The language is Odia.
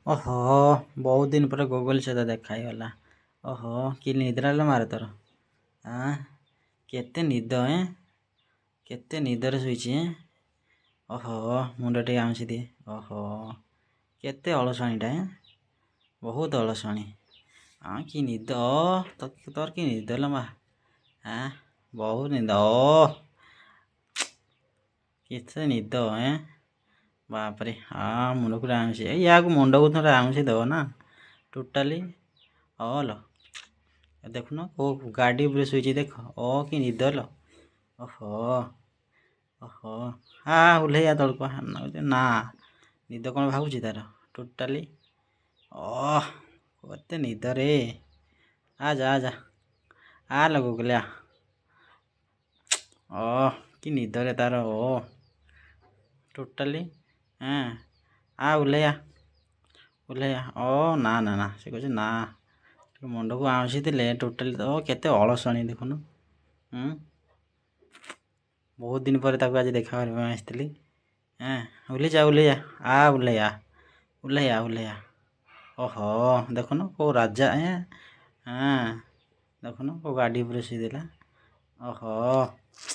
ଓହୋ, ବହୁତ ଦିନ ପରେ ଗୁଗୁଲ ସହିତ ଦେଖା ହେଇଗଲା। ଓହୋ, କି ନିଦ୍ରା ଲୋ ମାରେ ତୋର। ଆଁ, କେତେ ନିଦ ଏଁ, କେତେ ନିଦରେ ଶୋଇଛି ଏଁ। ଓହୋ, ମୁଣ୍ଡ ଟିକେ ଆଉଁସି ଦିଏ। ଓହୋ, କେତେ ଅଳସୁଆଣୀଟା ଏଁ, ବହୁତ ଅଳସୁଆଣୀ। ହଁ, କି ନିଦ ତୋର, କି ନିଦ ଲୋ ମା। ଆଁ, ବହୁତ ନିଦ। ଓ, କେତେ ନିଦ ଏଁ, ବାପରେ। ହଁ, ମୁଣ୍ଡକୁ ଆଉଁସି, ୟାକୁ ମୁଣ୍ଡକୁ ଥରେ ଆଉଁସି ଦେବ ନା ଟୋଟାଲି। ଅଲ ଦେଖୁନ, କେଉଁ ଗାଡ଼ି ଉପରେ ଶୋଇଛି ଦେଖ। ଅ, କି ନିଦ ଲୋ। ଓହୋ ଓହୋ, ଆ ଓହ୍ଲେଇ ଆ ତଳକୁ ନା। ନିଦ କ'ଣ ଭାବୁଛି ତାର ଟୋଟାଲି। ଅ, କେତେ ନିଦରେ। ଆ ଯା, ଆ ଯା, ଆ ଲୋ ଗୁଗୁଲିଆ। ଅ, କି ନିଦରେ ତାର। ଓ, ଟୋଟାଲି। ହଁ, ଆ ଓହ୍ଲେଇ ଆ, ଓହ୍ଲେଇ ଆ। ଓ, ନା ନା ନା, ସେ କହୁଛି ନା, ଟିକେ ମୁଣ୍ଡକୁ ଆଉଁସି ଦେଲେ ଟୋଟାଲି। ତ କେତେ ଅଳସୁଆଣୀ ଦେଖୁନୁ। ବହୁତ ଦିନ ପରେ ତାକୁ ଆଜି ଦେଖା କରିବା ପାଇଁ ଆସିଥିଲି। ହେଁ, ଓହ୍ଲେଇ ଯା, ଓହ୍ଲେଇ ଯା, ଆ ଓହ୍ଲେଇ ଆ, ଓହ୍ଲେଇ ଆ, ଓହ୍ଲେଇ ଆ। ଓହୋ, ଦେଖୁନୁ କେଉଁ ରାଜା ଏଁ। ହଁ, ଦେଖୁନୁ କେଉଁ ଗାଡ଼ି ଉପରେ ଶୋଇଦେଲା। ଓହୋ।